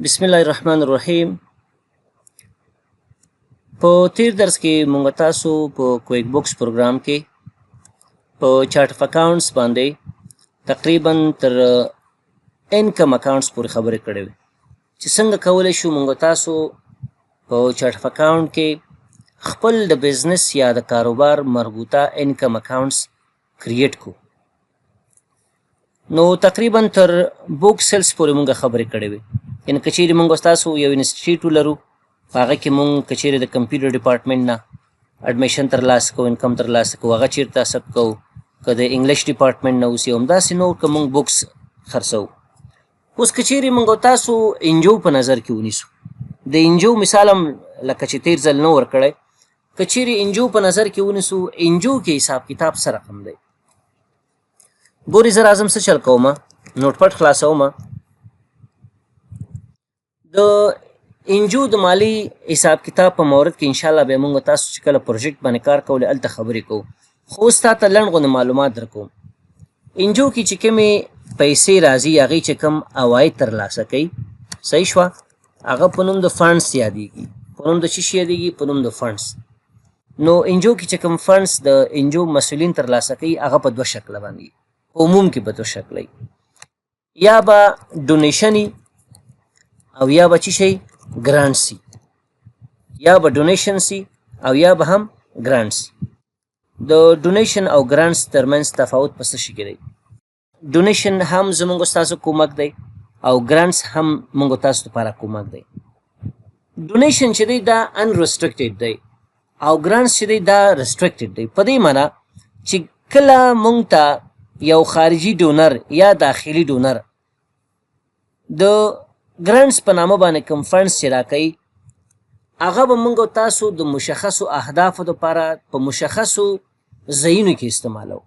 بسم الله الرحمن الرحیم. په تیر درس کې مونږ تاسو په کویک بوکس پروګرام کې په chart of accounts باندې تقریبا تر income accounts پورې خبرې کړې وې چې څنګه کولی شو مونږ تاسو په chart of account کې خپل د business یا د کاروبار مربوطه income accounts create کو. نو تقریبا تر book sales پورې مونږ خبرې کړې وې. یعنی که چیرې مونږ تاسو یو institute ولرو، په هغه کې مونږ که چیرې د کمپیوټر department نه admission ترلاسه کوو، income ترلاسه کوو، هغه چیرته ثبت کوو، که د English department نه اوسي، همداسې نور که مونږ books خرڅوو. اوس که چیرې مونږ تاسو NGO په نظر کې ونیسو، د NGO مثال هم لکه چې تیر ځل نه ورکړی، که چیرې NGO په نظر کې ونیسو، NGO کې حساب کتاب څه رقم دی؟ ګوري، زه راځم، څه چل کوم، Notepad خلاصوم. د NGO د مالی حساب کتاب په مورد کې انشاءالله بیا موږ تاسو چې کله project باندې کار کولی هلته خبرې کوو، خو اوس تا ته لنډ غوندې معلومات درکوم. NGO کې چې کومې پیسې راځي، هغې چې کوم عواید ترلاسه کوي، صحیح شوه، هغه په نوم د funds یادېږي. په نوم د څه شي یادېږي؟ په نوم د funds. نو NGO کې چې کوم funds د NGO مسؤلین ترلاسه کوي، هغه په دوه شکله باندې، په عموم کې په دوه شکله، یا به donation او یا به چی شي grant سي، یا به donation سي او یا به هم grant سي. د donation او grants ترمنځ تفاوت په څه شي کې دی؟ donation هم زمونږ تاسو کومک دی او grants هم مونږ تاسو لپاره کومک دی. donation چې دی دا unrestricted دی او grants چې دی دا restricted دی، په دې معنی چې کله مونږ ته یو خارجي donor یا داخلي donor د grants په نامه باندې کوم funds چې راکوي، هغه به موږ تاسو د مشخصو اهدافو لپاره په مشخصو ځایونو کې استعمالو،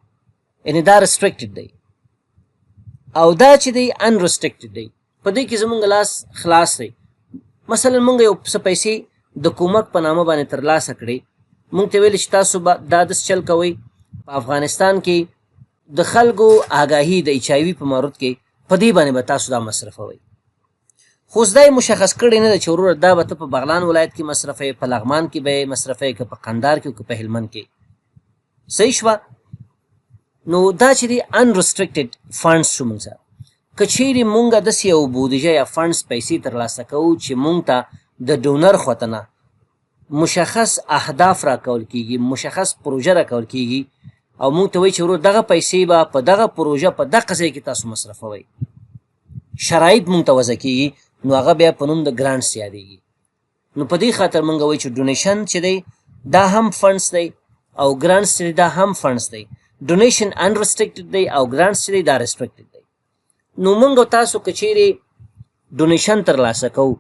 یعنی دا restricted دی. او دا چې دی unrestricted دی، په دې کې زمونږ لاس خلاص دی. مثلا موږ یو څه پیسې د کومک په نامه باندې ترلاسه کړې، موږ ته ویل چې تاسو به دا داسې چل کوئ، په افغانستان کې د خلکو آګاهي د HIV په مورد کې، په دې باندې به تاسو دا مصرفوئ. خو اوس دا یې مشخص کړی نه ده چې وروره دا به ته په بغلان ولایت کې مصرفوې، په لغمان کې به یې مصرفوې، که په قندهار کې، که په هلمند کې. صحیح شوه؟ نو دا چې دی unrestricted funds شو. موږ سره که چیرې مونږ داسې یو بودیجه یا funds پیسې ترلاسه کوو چې مونږ ته د donor خواته نه مشخص اهداف راکول کیږي، مشخص پروژه راکول کیږي او مونږ ته وایي چې ورور دغه پیسې به په دغه پروژه په دغه ځای کې تاسو مصرفوئ، شرایط مونږ ته وضع کیږي، نو هغه بیا په نوم د grants یادېږي. نو په دې خاطر مونږ وایو چې donation چې دی دا هم funds دی او grants چې دی دا هم funds دی. donation unrestricted دی او grants چې دی دا restricted دی. نو مونږ تاسو که چیرې donation ترلاسه کوو،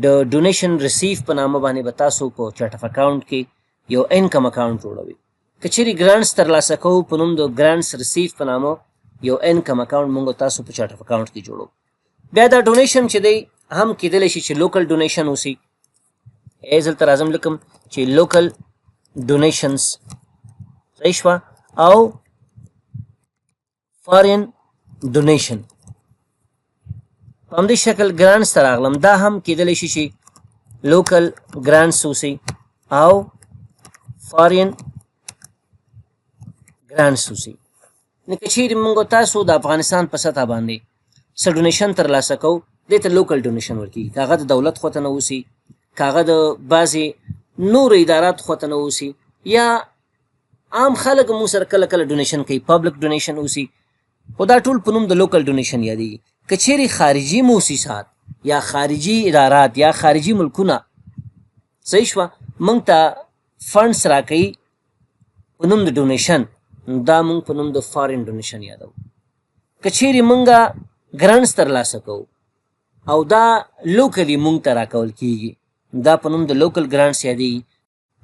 د donation receive په نامه باندې به تاسو په chart of account کې یو income account جوړوي. که چیرې grants ترلاسه کوو، په نوم د grants receive په نامه یو income account مونږ تاسو په chart of account کې جوړو. بیا دا donation چې دی هم کېدلی شي چې local donation اوسي. ای دلته راځم، لیکم چې local donations، صحیح شوه، او foreign donation. په همدې شکل grants ته راغلم، دا هم کېدلی شي چې local grants اوسي او foreign grants اوسي. نو که چیرې موږ تاسو د افغانستان په سطح باندې څه donation ترلاسه کوو، دې ته local donation ورکېږي، که هغه د دولت خواته نه اوسي، که هغه د بعضې نورو اداراتو خواته نه اوسي، یا عام خلک موږ سره کله کله donation کوي، public donation اوسي، خو دا ټول په نوم د local donation یادېږي. که چیرې خارجي موسسات یا خارجي ادارات یا خارجي ملکونه، صحیح شوه، موږ ته funds راکوي په نوم د donation، دا موږ په نوم د foreign donation یادوو. که چیرې موږ grants ترلاسه کوو او دا locally موږ ته راکول کیږي، دا په نوم د local grants یادېږي.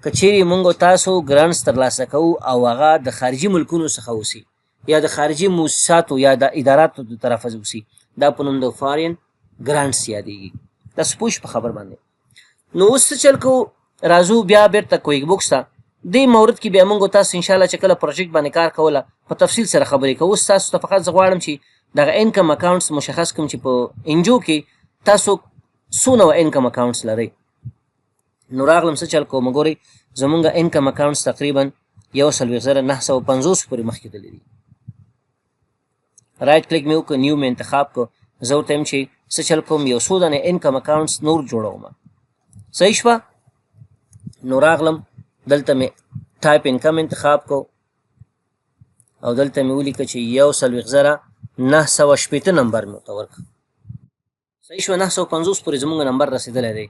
که چیرې موږ تاسو grants ترلاسه کوو او هغه د خارجي ملکونو څخه اوسي یا د خارجي موسساتو یا د اداراتو د طرفه اوسي، دا په نوم د foreign grants یادېږي. تاسو پوه په خبر باندې؟ نو اوس څه چل کوو؟ راځو بیا بیرته QuickBooks ته. دې مورد کې بیا موږ تاسو ان شاء الله چې کله project باندې کار کوله په تفصیل سره خبرې کوو. اوس تاسو ته فقط زه غواړم چې دغه income accounts مشخص کوم چې په NGO کې تاسو څو نوع income accounts لرئ. نو راغلم څه چل کوم، ګورئ زمونږ income accounts تقریبا 140950 پورې مخکې تللي دي. right click مې وکړ، new مې انتخاب کړ، زه ورته وایم چې څه چل کوم، یو څو دانې income accounts نور جوړوم. صحیح شوه؟ نو راغلم دلته مې type income انتخاب کو او دلته مې ولیکه چې 140960 نمبر مې ورته ورکړ. صحیح شوه؟ 950 پورې زمونږ نمبر رسېدلی دی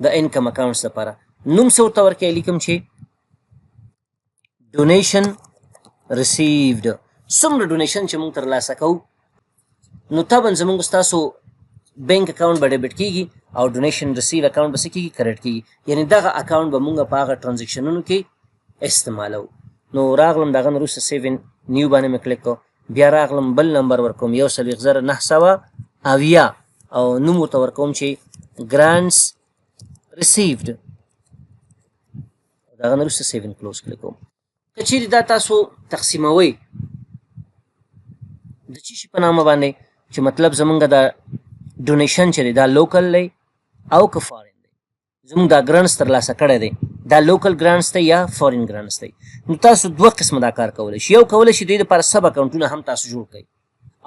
د income accounts لپاره. نوم څه ورته ورکړئ؟ لیکم چې donation received، څومره donation چې موږ ترلاسه کوو نو طبعا زمونږ ستاسو bank account به debit کیږي او donation receive account به څه کیږي؟ credit کیږي. یعنی دغه account به مونږ په هغه transaction ونو کې استعمالو. نو راغلم دغه نه وروسته save new باندې مې کلیک کړ، بیا راغلم بل نمبر ورکوم 140970 او نوم ورته ورکوم چې grants received، دغه نه وروسته save close click کوم. که چیرې دا تاسو تقسیموئ د چی شي په نامه باندې چې مطلب زمونږ دا donation چې دی دا local دی او که foreign دی، زمونږ دا grants ترلاسه کړی دی، دا local grants دی یا foreign grants دی، نو تاسو دوه قسمه دا کار کولی شئ. یو کولی شئ د دې لپاره sub account ونه هم تاسو جوړ کړئ،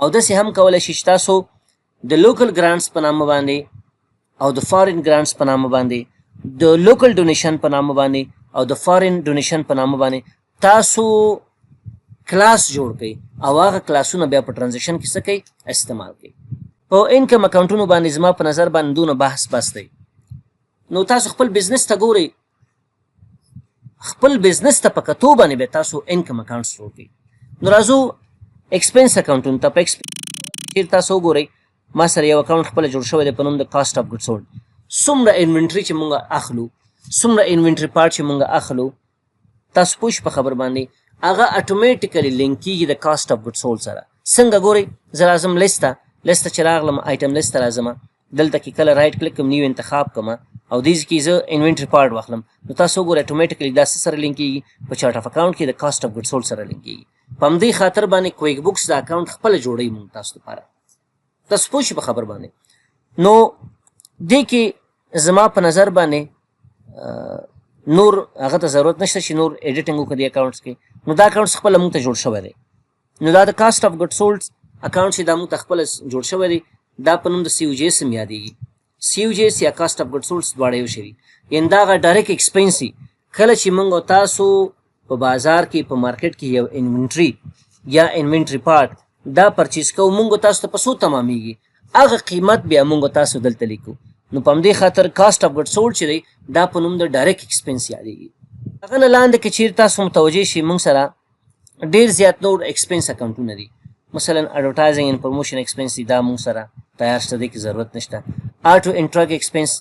او داسې هم کولی شئ چې تاسو د local grants په نامه باندې او د foreign grants په نامه باندې، د local donation په نامه باندې او د foreign donation په نامه باندې تاسو کلاس جوړ کړئ او هغه کلاسونه بیا په transaction کې څه کوئ؟ استعمال کړئ. په income account ونو باندې زما په نظر باندې دونه بحث بس دی. نو تاسو خپل business ته ګورئ، خپل business ته په کتو باندې به تاسو income accounts جوړ کړئ. نو راځو expense account ونو ته. په expense چیرې تاسو وګورئ، ما سره یو account خپله جوړ شوی دی په نوم د cost of good sold. څومره inventory چې مونږ اخلو، څومره inventory part چې مونږ اخلو، تاسو پوه شئ په خبر باندې، هغه automatically link کیږي د cost of good sold سره. څنګه؟ ګورئ زه راځم لیست ته، لیست ته چې راغلم item list ته راځم، دلته کې کله right click کوم، new انتخاب کوم او دې ځای کې زه inventory part واخلم، نو تاسو وګورئ automatically دا څه سره لینک کیږي؟ په chart of account کې د cost of good sold سره لینک کیږي. په همدې خاطر باندې QuickBooks دا account خپله جوړوي مونږ تاسو لپاره. تاسو پوه شئ په خبر باندې. نو دې کې زما په نظر باندې نور هغه ته ضرورت نشته چې نور editing وکړو دې accounts کې. نو دا accounts خپله مونږ ته جوړ شوی دی. نو دا د cost of good sold account چې دا مونږ ته خپله جوړ شوی دی، دا په نوم د COGS هم یادېږي. COGS یا cost of good sold دواړه یو شی دي. یعنی دا هغه direct expense دی کله چې مونږ تاسو په بازار کې په market کې یو inventory یا inventory part دا purchase کوو، مونږ تاسو ته په څو تمامېږي، هغه قیمت بیا مونږ تاسو دلته لیکو. نو په همدې خاطر cost of good sold چې دی دا په نوم د direct expense یادېږي. هغه نه لاندې که چیرې تاسو متوجه شئ، مونږ سره ډیر زیات نور expense account ونه دي. مثلا advertising and promotion expense دی، دا مونږ سره تیار شته، دې کې ضرورت نشته. Auto and truck expense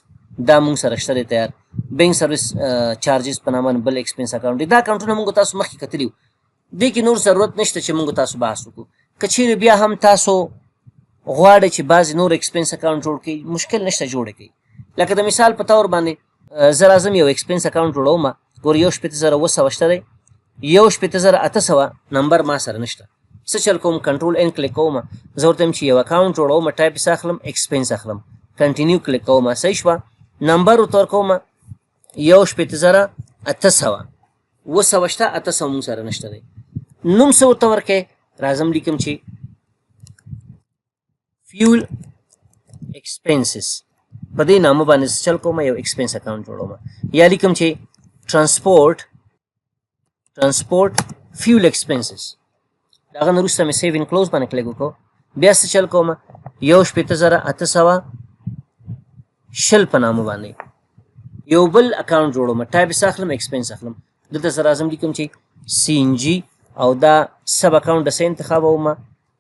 دا مونږ سره شته دی تیار. Bank service charges په نامه بل expense account دی. دا account ونه مونږ تاسو مخکې کتلي وو، دې کې نور ضرورت نشته چې مونږ تاسو بحث وکړو. که چیرې بیا هم تاسو غواړئ چې بعضې نور expense account جوړ کړئ، مشکل نشته، جوړ کړئ. لکه د مثال په تور باندې زه راځم یو expense account جوړوم، ګوره 16,700 شته دی، 16,800 نمبر ما سره نشته. څه چل کوم؟ Control N click کوم، زه ورته وایم چې یو account جوړوم، ټایپ یې اخلم، expense اخلم، continue click کوم. صحیح شوه؟ نمبر ورته ورکوم 16,800، 700 شته، 800 مونږ سره نشته دی. نوم څه ورته ورکې؟ راځم لیکم چې fuel expenses، په دې نامه باندې څه چل کوم، یو expense account جوړوم. یا لیکم چې transport fuel expenses. د هغه نه وروسته مې save and close باندې کلیک وکړو. بیا څه چل کوم؟ 16,820 په نامه باندې یو بل account جوړوم، ټایپ یې اخلم، expense اخلم. دلته زه راځم لیکم چې CNG او دا sub account د څه انتخابوم.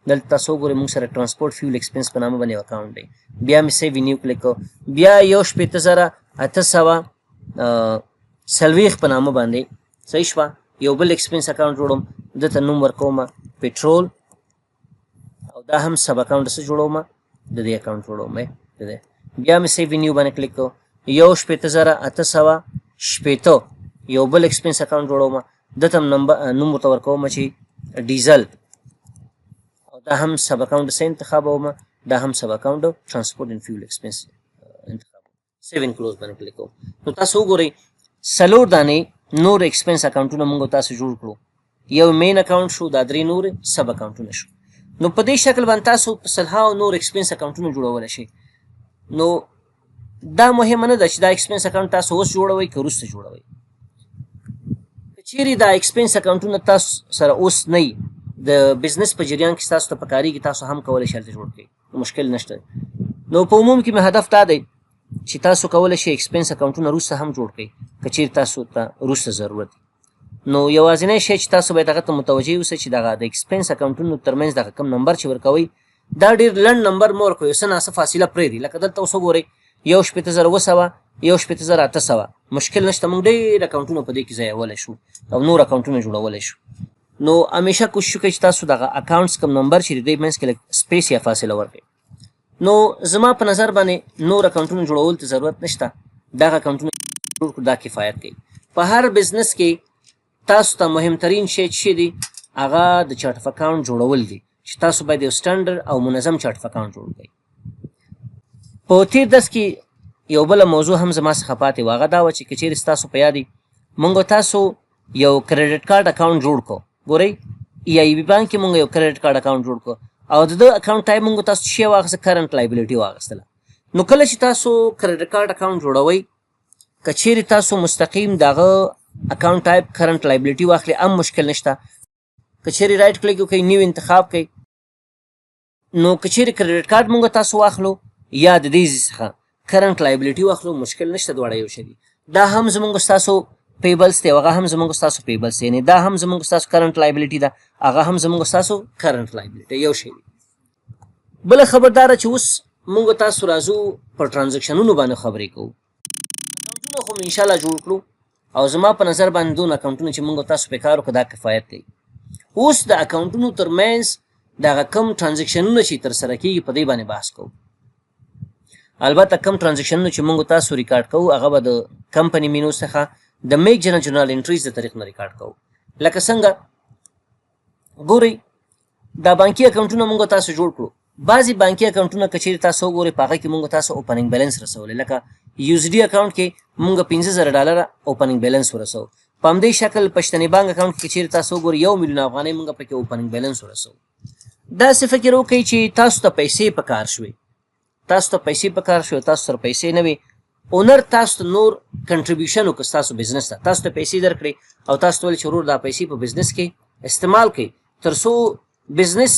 دلته تاسو وګورئ موږ سره transport fuel expense په نامه باندې یو account دی. بیا مې save new click کړ، بیا 16,840 په نامه باندې، صحیح شوه، یو بل expense account جوړوم. دته نوم ورکوم پټرول او دا هم sub account څه جوړوم، د دې account جوړوم د دې. بیا مې save new باندې کلیک کړ، 16,860 یو بل expense account جوړوم. دته هم نمبر نوم ورته ورکوم چې ډیزل او دا هم sub account څه انتخابوم، دا هم sub account transport and fuel expense انتخاب. Save and close باندې کلیک کوم. نو تاسو وګورئ، څلور دانې نور expense اکاونټونه موږ تاسو جوړ کړو. یو main account شو، دا درې نور sub اکاونټونه شو. نو په دې شکل باندې تاسو په سلهاو نور expense اکاونټونه جوړولی شئ. نو دا مهمه نه ده چې دا expense account تاسو اوس جوړوئ که وروسته جوړوئ. که چیرې دا expense اکاونټونه تاسو سره اوس نه وي، د business په جریان کې تاسو ته پکارېږي، تاسو هم کولی شئ هلته جوړ کړئ، مشکل نشته. نو په عموم کې مې هدف دا دی چې تاسو کولی شئ expense اکاونټونه وروسته هم جوړ کړئ که چیرې تاسو ته وروسته ضرورت وي. نو یوازینی شی چې تاسو باید هغه ته متوجه اوسئ چې دغه د expense اکاونټونو ترمنځ دغه کوم نمبر چې ورکوئ، دا ډېر لنډ نمبر مه ورکوئ، یو څه ناڅه فاصله پرېږدئ. لکه دلته اوس وګورئ، 61,700، 61,800، مشکل نشته، موږ ډېر اکاونټونه په دې کې ځایولی شو او نور اکاونټونه جوړولی شو. نو همیشه کوشش وکړئ چې تاسو دغه accounts کوم نمبر چې د دې منځ کې لږ space یا فاصله ورکړئ. نو زما په نظر باندې نور اکاونټونه جوړولو ته ضرورت نشته، دغه اکاونټونه جوړ کړو دا کفایت کوي. په هر business کې تاسو ته مهمترین شی چې دی هغه د chart of account جوړول دي، چې تاسو باید یو standard او منظم chart of account جوړ کړئ. په تیر درس کې یو بله موضوع هم زما څخه پاتې وه، هغه دا وه چې که چیرې ستاسو په یاد وي موږ تاسو یو credit card account جوړ کړو. ګورئ، ای آی بي بانک کې موږ یو credit card account جوړ کړو او د ده account type موږ تاسو څه شی واخیسته؟ Current liability واخیستله. نو کله چې تاسو credit card account جوړوئ، که چیرې تاسو مستقیم د هغه account type current liability واخلئ هم مشکل نشته. که چیرې right click وکړئ، new انتخاب کړئ، نو که چیرې credit card موږ تاسو واخلو یا د دې ځای څخه current liability واخلو، مشکل نشته، دواړه یو شی دي. دا هم زموږ ستاسو payables دی، هغه هم زموږ ستاسو payables دی، یعنې دا هم زموږ ستاسو current liability ده، هغه هم زموږ ستاسو current liability، یو شی دی. بله خبر دا ده چې اوس موږ تاسو راځو پر transaction ونو باندې خبرې کوو. اکاونټونه خو مو انشاءالله جوړ کړو او زما په نظر باندې دون اکاونټونه چې موږ تاسو په کار وکړو دا کفایت کوي. اوس د اکاونټونو ترمنځ دغه کم transaction ونه چې ترسره کېږي په دې باندې بحث کوو. البته کم transaction ونه چې موږ تاسو ریکارډ کوو هغه به د company menu څخه د make general journal entries د طریق نه ریکارډ کوو. لکه څنګه ګورئ دا بانکي اکاونټونه موږ تاسو جوړ کړو. بعضې بانکي اکاونټونه که چیرې تاسو وګورئ په هغه کې موږ تاسو opening balance رسولی، لکه USD account کې موږ 5,000 ډالر opening balance ورسوو. په همدې شکل پښتني بانک اکاونټ کې چیرې تاسو وګورئ 1 میلیون افغانۍ موږ پکې opening balance ورسوو. داسې فکر وکړئ چې تاسو ته پیسې په کار شوې، تاسو ته پیسې په کار شوې، تاسو سره پیسې نه وي، owner تاسو ته نور contribution وکړ ستاسو business ته، تاسو ته پیسې درکړې او تاسو ته ویل چې ورور دا پیسې په business کې استعمال کړئ تر څو business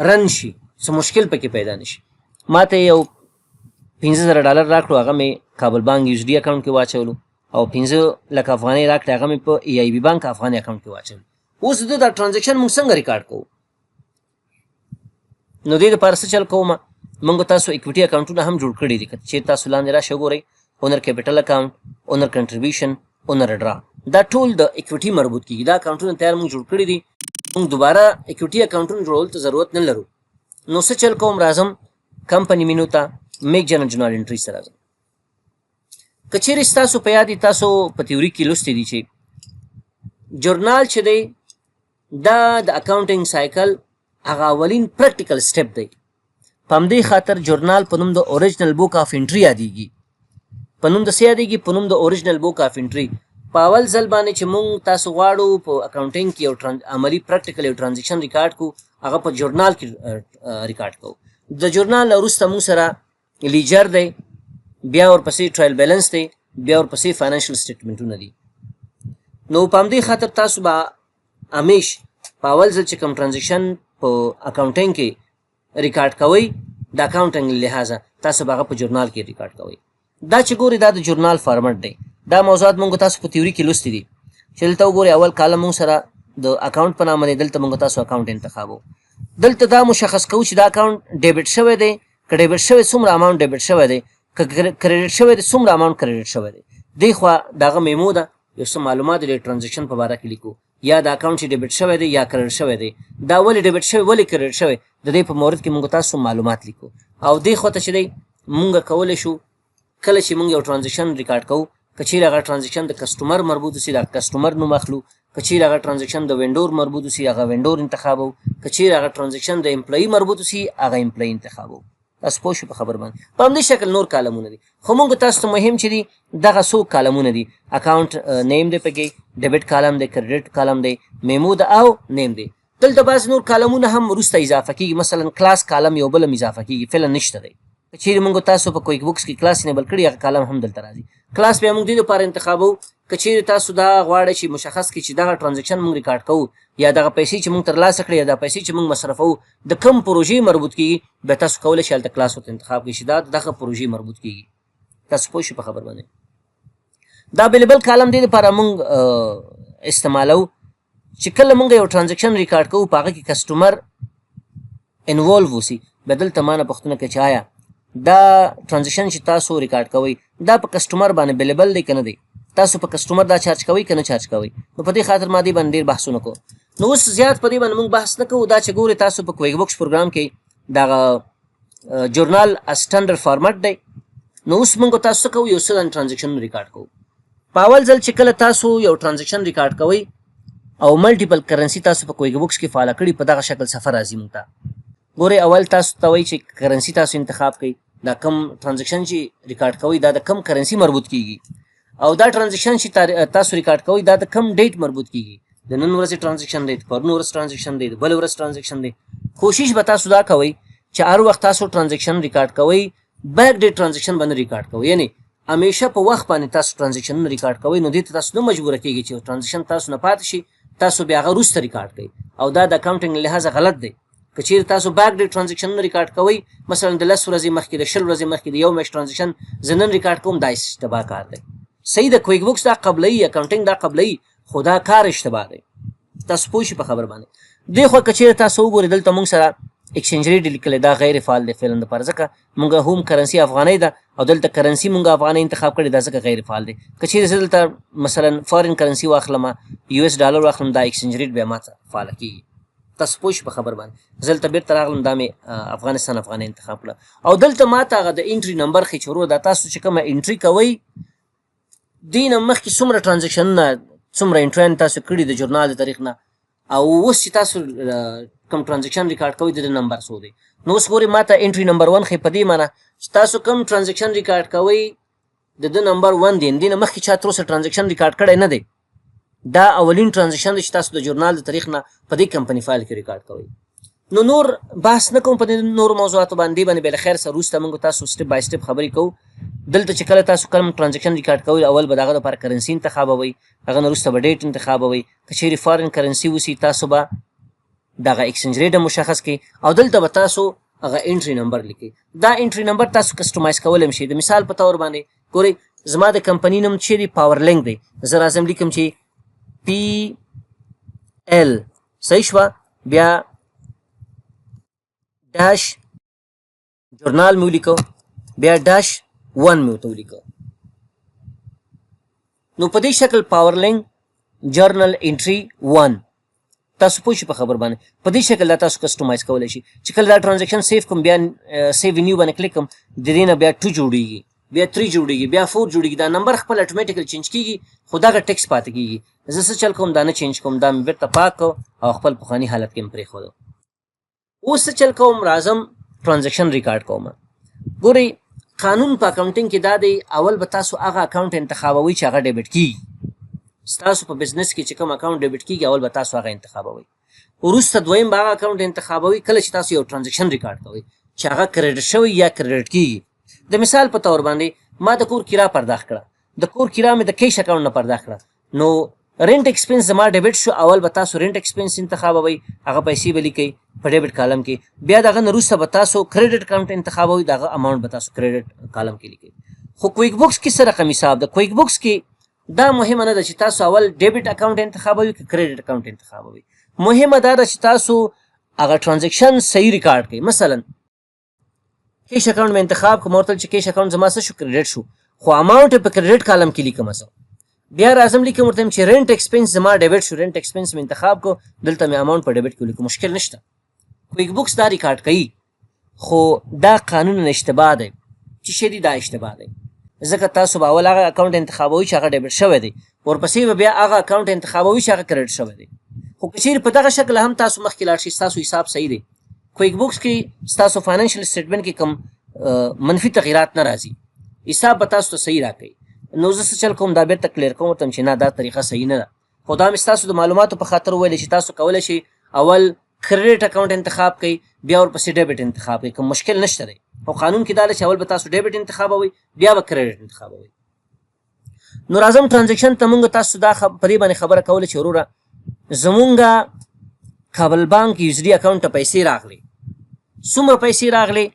run شي، څه مشکل پکې پیدا نشي. ما ته یو 5,000 ډالر راکړو، هغه مې کابل بانک USD account کې واچولو، او 5 لک افغانۍ راکړې، هغه مې په ای آی بي بانک افغاني اکاونټ کې واچولو. اوس د دا transaction موږ څنګه ریکارډ کوو؟ نو دې لپاره څه چل کوم، موږ تاسو equity اکاونټونه هم جوړ کړي دي. که چیرې تاسو لاندې راشئ وګورئ، owner capital account، owner contribution، owner draw، دا ټول د equity مربوط کیږي. دا اکاونټونه تیار موږ جوړ کړي دي، موږ دوباره equity اکاونټونه جوړولو ته ضرورت نه لرو. نو څه چل کوم، راځم company menu ته، make general journal entry سره راځم. که چیرې ستاسو په یاد تاسو په theory کې لوستي دي چې journal چې دی دا د accounting cycle هغه اولین practical step دی. په همدې خاطر journal په نوم د original book of entry یادېږي. په نوم د څه یادېږي؟ په نوم د original book of entry. په اول ځل باندې چې مونږ تاسو غواړو په accounting کې یو عملی practical یو transaction record کو، هغه په journal کې ریکارډ کو. د journal وروسته مونږ سره ledger دی، بیا ورپسې trial balance دی، بیا ورپسې financial statement ونه دي. نو په همدې خاطر تاسو به همیش په اول ځل چې کوم transaction په accounting کې ریکارډ کوئ، د accounting لحاظه تاسو به هغه په journal کې ریکارډ کوئ. دا چې ګورئ دا د journal format دی. دا موضوعات مونږ تاسو په theory کې لوستي دي چې دلته وګورئ اول column مونږ سره د account په نامه دی، دلته مونږ تاسو account انتخابو. دلته دا مشخص کوو چې دا account debit شوی دی، که debit شوی څومره amount debit شوی دی، که credit شوی دی څومره amount credit شوی دی. دی خوا دغه memo ده، یو څه معلومات د transaction په باره کې لیکو، یا د account چې debit شوی دی یا credit شوی دی، دا ولې debit شوی ولې credit شوی، د دې په مورد کې مونږ تاسو معلومات لیکو. او دې خوا ته چې دی مونږ کولی شو کله چې مونږ یو transaction record کوو، که چیرې هغه transaction د customer مربوط شي د customer نوم اخلو، که چیرې هغه transaction د vendor مربوط شي هغه vendor انتخابو، که چیرې هغه transaction د employee مربوط شي هغه employee انتخابو. تاسو پوه شئ په خبر باندې. په همدې شکل نور کالمونه دي، خو موږ تاسو ته مهم چې دي دغه څو کالمونه دي. account name دی پکې، debit column دی، credit column دی، memo ده او name دی. دلته بعضې نور کالمونه هم وروسته اضافه کیږي، مثلا class column یو بل هم اضافه کیږي، فعلا نشته دی. که چیرې موږ تاسو په QuickBooks کې class enable کړي، هغه column هم دلته راځي. کلاس بیا موږ دې لپاره انتخابوو که چیرې تاسو دا غواړئ چې مشخص کړئ چې دغه transaction موږ ریکارډ کوو یا دغه پیسې چې موږ ترلاسه کړې یا دا پیسې چې موږ مصرفوو د کوم پروژې مربوط کیږي، بیا تاسو کولی شئ هلته کلاس ورته انتخاب کړئ چې دا دغه پروژې مربوط کیږي. تاسو پوه شئ په خبر باندې. دا billable column دې لپاره موږ استعمالوو چې کله موږ یو transaction record کوو په هغه کې customer involve اوسي، بیا دلته ما نه پوښتنه کوي چې آیا دا transaction چې تاسو ریکارډ کوئ دا په customer باندې billable دی که نه دی، تاسو په customer دا charge کوئ که نه charge کوئ. نو په دې خاطر ما دې باندې ډېر بحثونه کوو. نو اوس زیات په دې باندې موږ بحث نه کوو. دا چې ګورئ تاسو په QuickBooks پروګرام کې دغه journal standard format دی. نو اوس موږ تاسو څه کوو، یو څه transaction record کوو. په اول ځل چې کله تاسو یو transaction record کوئ او multiple currency تاسو په QuickBooks کې فعاله کړي، په دغه شکل صفحه راځي موږ ته. ګورئ اول تاسو ته وایي چې currency تاسو انتخاب کړئ، دا کوم transaction چې ریکارډ کوئ دا د کوم currency مربوط کیږي، او دا transaction چې تاسو ریکارډ کوئ دا د کوم date مربوط کیږي، د نن ورځې transaction دی، د پرون ورځ transaction دی، د بل ورځ transaction دی. کوشش به تاسو دا کوئ چې هر وخت تاسو transaction record کوئ back date transaction باندې ریکارډ کوئ، یعنی همیشه په وخت باندې تاسو transaction record کوئ. نو دې ته تاسو نه مجبوره کیږئ چې transaction تاسو نه پاتې شي، تاسو بیا هغه وروسته ریکارډ کړئ، او دا د accounting له لحاظه غلط دی. که چیرې تاسو back date transaction record کوئ، مثلا د 10 ورځې مخکې، د 20 ورځې مخکې، د یو میاشت transaction زه نن ریکارډ کوم، دا اشتباه کار دی. صحیح ده، QuickBooks دا قبلوي، accounting دا قبلوي، خو دا کار اشتباه دی. تاسو پوه شئ په خبر باندې. دې خو که چیرې تاسو وګورئ دلته موږ سره exchange rate لیکلی، دا غیر فعال دی فعلا دپاره، ځکه موږ home currency افغانۍ ده او دلته currency موږ افغانۍ انتخاب کړې ده، ځکه غیر فعال دی. که چیرې زه دلته مثلا foreign currency واخلم، US dollar واخلم، دا exchange rate بیا ماته فعاله کیږي. تاسو پوه شئ په خبر باندې. زه دلته بیرته راغلم، دا مې افغانستان افغانۍ انتخاب کړه، او دلته ماته هغه د entry number ښیي چې وروره دا تاسو چې کومه entry کوئ دې نه مخکې څومره transaction ونه، څومره entry یان تاسو کړي د journal د تاریخ نه، او اوس چې تاسو کوم transaction record کوئ د دې نمبر څو دی. نو اوس ګورئ ماته entry number 1 ښیي، په دې معنی چې تاسو کوم transaction record کوئ د ده نمبر 1 دی، دې نه مخکې چا تر اوسه transaction record کړی نه دی. دا اولین transaction دی چې تاسو د journal د تاریخ نه په دې company file کې ریکارډ کوئ. نو نور بحث نه کوم په دې نورو موضوعاتو باندې به له خیر سره وروسته موږ تاسو step by step خبرې کوو. دلته چې کله تاسو کوم transaction record کوئ، اول به د هغه لپاره currency انتخابوئ، هغه نه وروسته به date انتخابوئ. که چیرې foreign currency وسی تاسو به دغه exchange rate هم مشخص کړئ، او دلته به تاسو هغه entry number لیکئ. دا entry number تاسو customize کولی هم شئ. د مثال په تور باندې ګورئ زما د کمپنی نوم چې دی Power Link دی، زه راځم لیکم چې PL، صحیح شوه، بیا dash journal مې ولیکو، بیا dash 1 مې ورته ولیکو. نو په دې شکل Power Link journal entry 1، تاسو پوه شئ په خبر باندې. په دې شکل دا تاسو customize کولی شئ چې کله دا transaction save کوم، بیا save new باندې کلیک کوم، د دې نه بیا 2 جوړیږي، بیا 3 جوړیږي، بیا 4 جوړیږي. دا نمبر خپل automatically change کیږي، خو دغه ټیکس پاتې کیږي. زه څه چل کوم، دا نه change کوم، دا مې بیرته پاک کو او خپل پخواني حالت کې مې پرېښودو. اوس څه چل کوم، راځم transaction record کوم. ګورئ قانون په accounting کې دا دی، اول به تاسو هغه account انتخابوئ چې هغه debit کیږي. ستاسو په business کې چې کوم account debit کیږي اول به تاسو هغه انتخابوئ، وروسته دویم به هغه account انتخابوئ کله چې تاسو یو transaction record کوئ چې هغه credit شوی یا credit کیږي. د مثال په تور باندې ما د کور کرا پرداخت کړه، د کور کرا مې د cash account نه پرداخت کړه، نو rent expense زما debit شو. اول به تاسو rent expense انتخابوئ، هغه پیسې به لیکئ په debit column کې، بیا دغه نه وروسته به تاسو credit account انتخابوئ، دغه amount به تاسو credit column کې لیکئ. خو QuickBooks کې څه رقم حساب ده؟ QuickBooks کې دا مهمه نه ده چې تاسو اول debit account انتخابوئ که credit account انتخابوئ، مهمه دا ده چې تاسو هغه transaction صحیح ریکارډ کړئ. مثلا cash account مې انتخاب کړم، ورته چې cash account زما څه شو، credit شو، خو amount په credit column کې لیکم. زه بیا راځم لیکم ورته چې rent expense زما debit شو، rent expense مې انتخاب کو، دلته مې amount په debit کې ولیکم، مشکل نشته. QuickBooks دا ریکارډ کوي، خو دا قانون اشتباه دی. چې شی دی دا اشتباه دی، ځکه تاسو به اول هغه account انتخابوئ چې هغه debit شوی دی، ورپسې به بیا هغه account انتخابوئ چې هغه credit شوی دی. خو که چیرې په دغه شکل هم تاسو مخکې لاړ شئ، ستاسو حساب صحیح دی. کویک بوکس کې ستاسو فاینانشل سټیټمنټ کې کوم منفي تغیرات نه راځي، حساب به تاسو ته صحیح راکوي. نو زه څه چل کوم، دا بیرته clear کوم ورته چې نه، دا طریقه صحیح نه ده. خو دا مې ستاسو د معلوماتو په خاطر وویل چې تاسو کولی شئ اول credit account انتخاب کړئ، بیا ورپسې debit انتخاب کړئ، کوم مشکل نشته دی. خو قانون کې دا ده چې اول به تاسو debit انتخابوئ، بیا به credit انتخابوئ. نو راځم transaction ته. مونږ تاسو دا په دې باندې خبره کوله چې وروره زمونږ کابل بانک USD account ته پیسې راغلې. څومره پیسې راغلې؟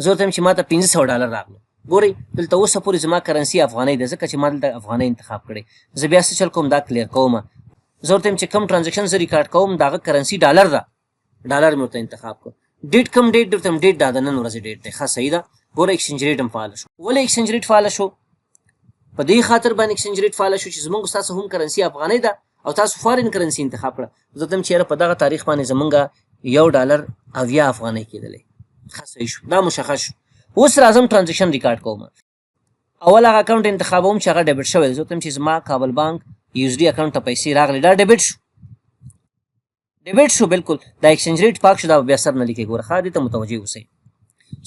زه ورته وایم چې ما ته 500 ډالر راغلو. ګورئ، دلته اوسه پورې زما currency افغانۍ ده، ځکه چې ما دلته افغانۍ انتخاب کړې. زه بیا څه چل کوم؟ دا clear کوم. زه ورته وایم چې کوم transaction زه ریکارډ کوم، د هغه currency ډالر ده، ډالر مې ورته انتخاب کړ. date کوم date؟ ورته date دا د نن ورځې date دی. ښه، صحیح ده. ګوره، exchange rate هم فعال شو. ولې exchange rate فعال شو؟ په دې خاطر باندې exchange rate فعال شو چې زمونږ ستاسو home currency افغانۍ ده او تاسو foreign currency انتخاب کړه. زه ته چې په دغه تاریخ باندې زمونږ 1 ډالر 70 افغانۍ کېدلې. ښه، صحیح شو، دا مشخص شو. اوس راځم transaction record کوم. اول هغه account انتخابوم چې هغه debit شوی دی. زه ته چې زما کابل بانک USD account ته پیسې راغلې، دا debit شو، debit شو بالکل. دا exchange rate پاک شو، دا بیا سر نه لیکي. ګوره، ښه، دې ته متوجه اوسئ.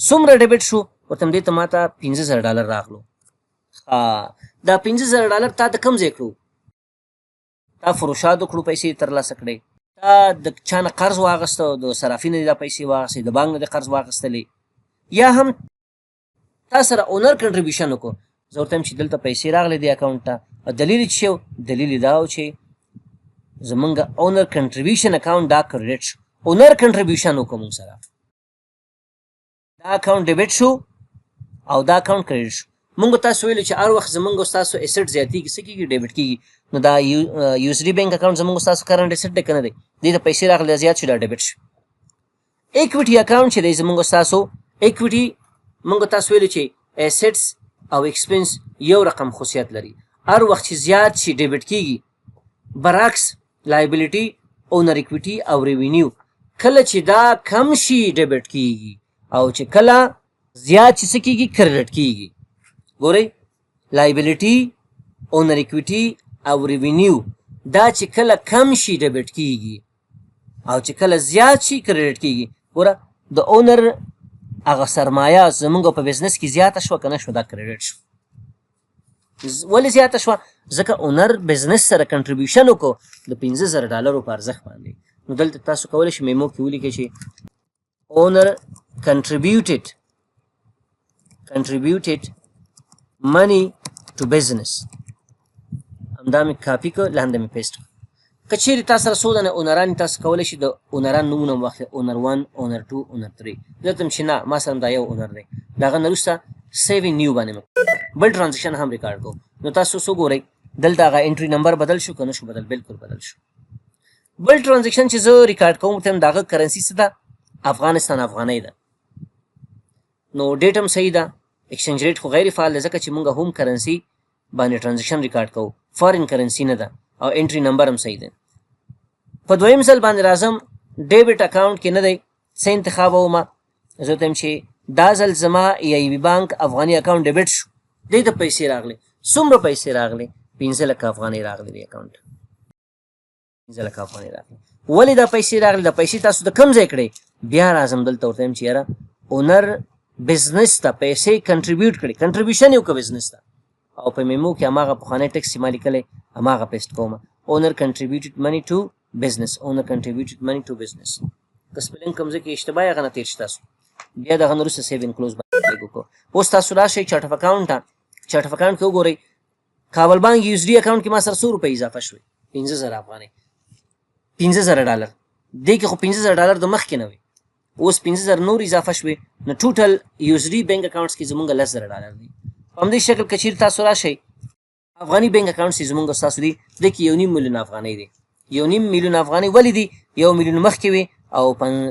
څومره debit شو؟ ورته دې ته ماته 5000 ډالر راغلو. ښه، دا 5000 ډالر تا د کوم ځای کړو؟ تا فروشات وکړو، پیسې ترلاسه کړې، تا د چا نه قرض واغسته، د صرافي نه دا پیسې واغستې، د بانک نه د قرض واغستلې، یا هم تا سره owner contribution وکړو؟ زه ورته وایم چې دلته پیسې راغلې دي account ته. دلیل یې څه؟ دلیل یې دا و چې زمونږ owner contribution account دا credit شو. owner contribution وکړو مونږ سره، دا account debit شو او دا account credit شو. مونږ تاسو ویل چې هر وخت زمونږ تاسو asset زیاتیږي، څه کیږي؟ debit کیږي. نو دا USD bank account زمونږ تاسو current asset دی کنه دی؟ دې ته پیسې راغلې، زیات شو، دا debit شو. equity account چې دی زمونږ تاسو equity، مونږ تاسو ویل چې assets او expense یو رقم خصوصیت لري، هر وخت چې زیات شي debit کیږي. برعکس liability، owner equity او revenue کله چې دا کم شي debit کیږي او چې کله زیات شي، څه کیږي؟ credit کیږي. ګورئ، liability، owner equity او revenue دا چې کله کم شي debit کیږي او چې کله زیات شي credit کیږي. ګوره، د owner هغه سرمایه زمونږ په business کې زیاته شوه که نه شوه؟ دا credit شو. ولې زیاته شوه؟ ځکه owner business سره contribution وکړو د 5000 ډالرو په ارزښت باندې. نو دلته تاسو کولی شئ memo کې ولیکئ چې owner contributed money to business. همدا مې کاپي کړ، لاندې مې paste. که چیرې تاسو سره څو دانه owner ان، تاسو کولی شئ د owner ان نومونه هم واخلئ، owner 1، owner 2، owner 3. دلته چې نه، ما سره دا یو owner دی. د هغه نه وروسته save new باندې بل transaction هم ریکارډ کوو. نو تاسو څه ګورئ؟ دلته هغه entry number بدل شو که نه شو بدل؟ بالکل بدل شو. بل transaction چې زه ریکارډ کوم ته، دغه currency څه ده؟ افغانستان افغانۍ ده. نو date هم صحیح ده. exchange rate خو غیر فعال ده، ځکه چې مونږ home currency باندې transaction record کوو، foreign currency نه ده، او entry number هم صحیح ده. په دویم ځل باندې راځم، debit account کې نه دی، څه انتخابوم؟ زه ته چې دا ځل زما AIB بانک افغاني account debit شو. دې ته پیسې راغلې. څومره پیسې راغلې؟ 15 لکه افغانۍ راغلې دی account، 15 لکه افغانۍ راغلې. ولې دا پیسې راغلې؟ دا پیسې تاسو د کم ځای کړې؟ بیا راځم دلته، ورته وایم چې یاره owner business ته پیسې contribute کړې، contribution یې وکړ business ته، او په memo کې هماغه پخوانی text چې ما لیکلی هماغه paste کوم: owner contributed money to business، owner contributed money to business. که spelling کوم ځای کې اشتباه، هغه نه تېر شي تاسو. بیا دغه نه وروسته save and close باندې کلیک وکړو. اوس تاسو راشئ chart of account ته. chart of account کې وګورئ، کابل بانک USD account کې ما سره څو روپۍ اضافه شوې؟ 5000 افغانۍ، 5000 ډالر. دې کې خو 5000 ډالر د مخکې نه وي، اوس 5000 نور اضافه شوې. نو total USD bank accounts کې زمونږ 10,000 ډالر دي. په همدې شکل که چیرې تاسو راشئ افغاني bank accounts کې زمونږ تاسو دي، دې کې 1.5 میلیون افغانۍ دي. 1.5 میلیون افغانۍ ولې دي؟ 1 میلیون مخکې وي او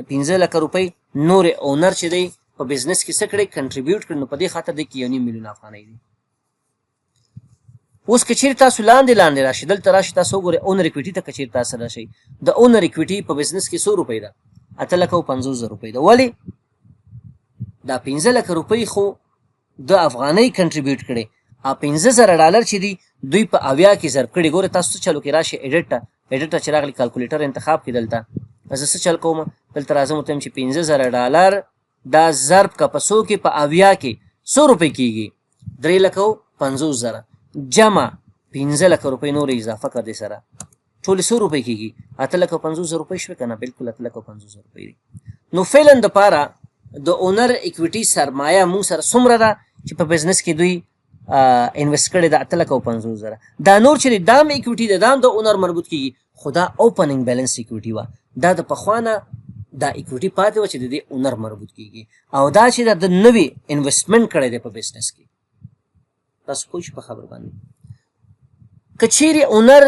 5 لکه روپۍ نور owner چې دی په business کې څه کړی؟ contribute کړي. نو په دې خاطر دې کې 1.5 میلیون افغانۍ دي. اوس که چیرې تاسو لاندې لاندې راشئ، دلته راشئ، تاسو وګورئ owner equity ته. که چیرې تاسو راشئ، د owner equity په business کې څو روپۍ ده؟ 8,50,000 روپۍ ده. ولې؟ دا 5 لکه روپۍ خو د افغانۍ contribute کړي او 5000 ډالر چې دي دوی په 70 کې ضرب کړي. ګوره، تاسو څه چلو کې راشئ edit ته. edit ته چې راغلی، calculator انتخاب کړئ دلته. زه څه چل کوم؟ دلته راځم، ورته وایم چې 5000 ډالر دا ضرب که په څو کې؟ په 70 کې. څو روپۍ کېږي؟ 3,50,000 جمع 5 لکه روپۍ نورې اضافه کړه، دې سره ټولې څو روپۍ کېږي؟ 8,50,000 روپۍ شوې که نه؟ بالکل 8,50,000 روپۍ دي. نو فعلا دپاره د owner equity سرمایه مونږ سره څومره ده چې په بزنس کې دوی invest کړی ده؟ 8,50,000. دا نور چې دا هم equity ده، دا هم د owner مربوط کیږي، خو دا opening balance equity وه. دا د پخوانه دا equity پاتې وه چې د دې owner مربوط کیږي او دا چې دا د نوي investment کړی دی په بزنس کې. تاسو پوه شئ په خبر باندې؟ که چیرې owner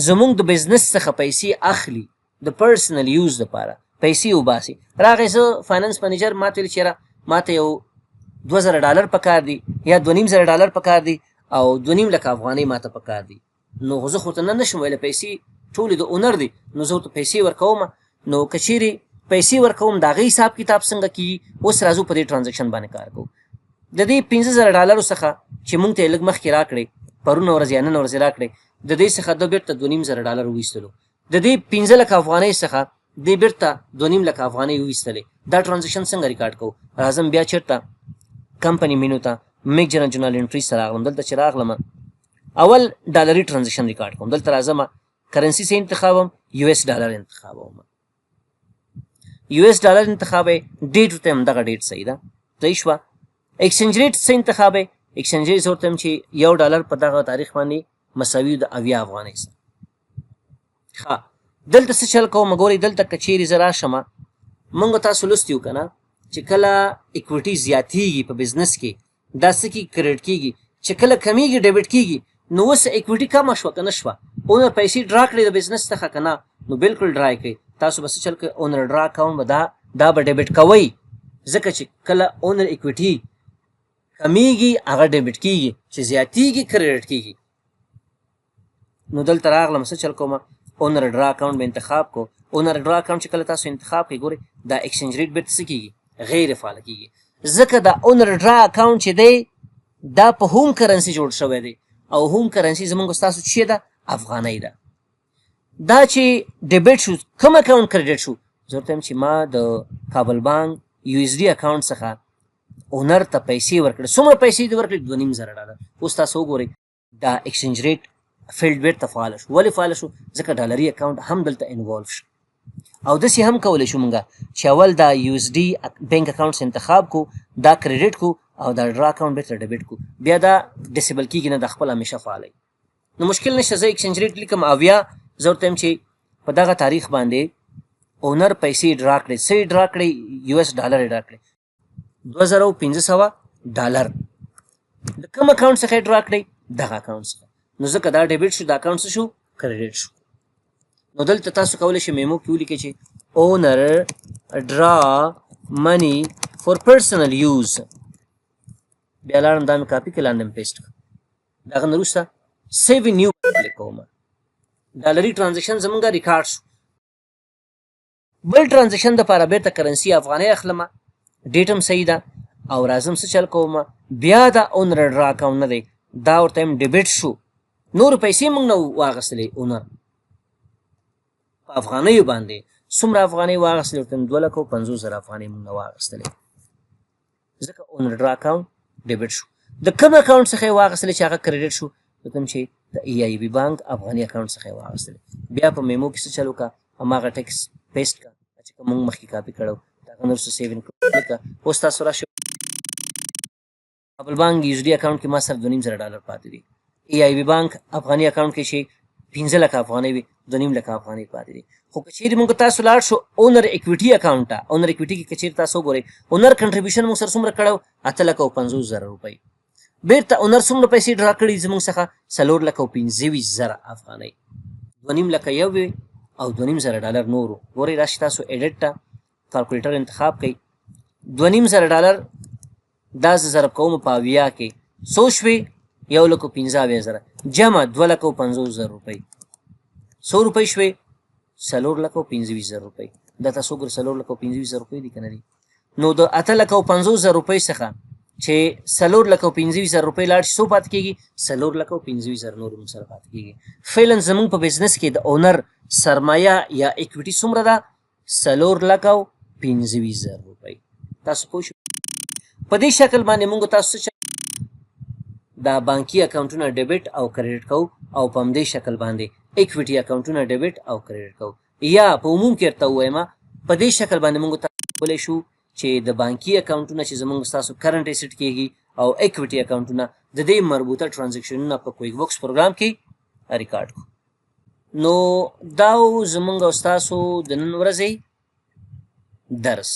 زمونږ د بزنس څخه پیسې اخلي، د personal use لپاره پیسې وباسي، راغی زه finance manager ماته ویل چې ماته یو 2000 ډالر پکار دي یا 2500 ډالر پکار دي او 2.5 لکه افغانۍ ماته پکار دي، نو زه خو ته نه نشم ویلی. پیسې ټولې د owner دي، نو زه ورته پیسې ورکوم. نو که چیرې پیسې ورکوم، د هغې حساب کتاب څنګه کیږي؟ اوس راځو، په دې transaction باندې کار کوو. د دې 5000 ډالرو څخه چې مونږ ته یې لږ مخکې راکړې، پرون ورځ یا نن ورځ راکړې، د دې څخه د بیرته 2500 ډالر وویستلو. د دې 5 لکه افغانۍ څخه دې بیرته 2.5 لکه افغانۍ وویستلې. دا transaction څنګه ریکارډ کوو؟ راځم بیا چېرته؟ company menu ته، make general journal entry سره راغلم. دلته چې راغلم، اول ډالري transaction record کوم. دلته راځم، currency څه انتخابم؟ US dollar انتخابوم. US dollar انتخابې، date ورته هم دغه date صحیح ده، صحیح شوه. exchange rate څه انتخابې؟ exchange rate ورته چې 1 ډالر په دغه تاریخ باندې مساوي د 70 افغانۍ سره. ښه، دلته څه چل کوم؟ ګورئ، دلته که چیرې زه راشم، مونږ تاسو لوستي وو که نه چې کله equity زیاتیږي په بزنس کې، دا څه کیږي؟ credit کیږي. چې کله کمیږي، debit کیږي. نو اوس equity کمه شوه که نه شوه؟ owner پیسې draw کړې د بزنس څخه که نه؟ نو بالکل draw یې کړئ. تاسو به څه چل کوئ؟ owner draw account به دا به debit کوئ، ځکه چې کله owner equity کمیږي، هغه debit کیږي، چې زیاتیږي، credit کیږي. نو دلته راغلم، څه چل کوم؟ owner draw account به انتخاب کو. owner draw account چې کله تاسو انتخاب کړئ، ګورئ، دا exchange rate بیرته څه کیږي؟ غیر فعال کیږي، ځکه دا owner draw account چې دی، دا په home currency جوړ شوی دی او home currency زمونږ تاسو چې ده، افغانۍ ده. دا چې debit شو، کوم account credit شو؟ زه ورته وایم چې ما د کابل بانک USD account څخه owner ته پیسې ورکړې. څومره پیسې دې ورکړې؟ 2500 ډالر. اوس تاسو وګورئ، دا exchange rate field بیرته فعال شو. ولې فعال شو؟ ځکه ډالري account هم دلته involve شو. او داسې هم کولی شو مونږ چې اول دا USD bank account انتخاب کو، دا credit کو او دا draw account بیرته debit کو. بیا دا disable کیږي نه، د خپل همیشه فعال. نو مشکل نشته. زه exchange rate لیکم 70. زه ورته وایم چې په دغه تاریخ باندې owner پیسې draw کړې. څه یې draw کړې؟ US dollar یې draw کړې، 2500 ډالر. د کوم account څخه یې draw کړې؟ دغه account څخه. نو ځکه دا debit شو، دا account څه شو؟ credit شو. نو دلته تاسو کولی شئ memo کې ولیکئ چې owner draw money for personal use. بیا لاړم، دا مې کاپي کړ، لاندې مې paste کړ. د هغه نه وروسته save new click کوم. ډالري transaction زمونږ ریکارډ شو. بل transaction د پاره بیرته currency افغانۍ اخلم، date هم صحیح ده او راځم، څه چل کوم؟ بیا دا owner draw account نه دی، دا ورته هم debit شو. نور پیسې موږ نه واغستلې owner په افغانیو باندې. څومره افغانۍ واغستلې؟ ورته 2,50,000 افغانۍ موږ نه واغستلې، ځکه owner draw account debit شو. د کوم account څخه یې واغستلې چې هغه credit شو؟ ورته چې د AIB بانک افغاني account څخه یې واغستلې. بیا په memo کې څه چل وکړه؟ هماغه text paste کړه چې کوم موږ مخکې کاپي کړو. د هغه نه وروسته save کړه. اوس تاسو راشئ، کابل بانک USD account کې ما سره 2500 ډالر پاتې دي. AIB بانک افغاني account کې چې 5 لکه افغانۍ وي، 2.5 لکه افغانۍ پاتې دي. خو که چیرې موږ تاسو لاړ شو owner equity account ته، owner equity کې که چیرې تاسو وګورئ، owner contribution موږ سره څومره کړو؟ 8,50,000 روپۍ. بیرته owner څومره پیسې draw کړي زموږ څخه؟ 4,25,000 افغانۍ. 2.5 لکه یو وي او 2500 ډالر نورو. ګورئ، راشي تاسو edit ته، calculator انتخاب کړئ. 2500 ډالر دا زه ضرب کوم په 70 کې، څو شوې؟ 1,75,000 جمع 2,50,000 روپۍ څو روپۍ شوې؟ 4,25,000 روپۍ. دا تاسو وګورئ، 4,25,000 روپۍ دي که نه دي؟ نو د 8,50,000 روپۍ څخه چې 4,25,000 روپۍ لاړ شي، څو پاتې کېږي؟ 4,25,000 نور موږ سره پاتې کېږي. فعلا زموږ په بزنس کې د owner سرمایه یا equity څومره ده؟ 4,25,000 روپۍ. تاسو پوه شو؟ په دې شکل باندې موږ تاسو دا بانکي اکاونټونه debit او credit کوو او په همدې شکل باندې equity اکاونټونه debit او credit کوو. یا په عموم کې ورته ووایم، په دې شکل باندې موږ کولی شو چې د بانکي اکاونټونه چې زموږ ستاسو current asset کېږي او equity اکاونټونه، د دې مربوطه transaction ونه په QuickBooks پروګرام کې ریکارډ کړو. نو دا زمونږ او ستاسو د نن ورځې درس.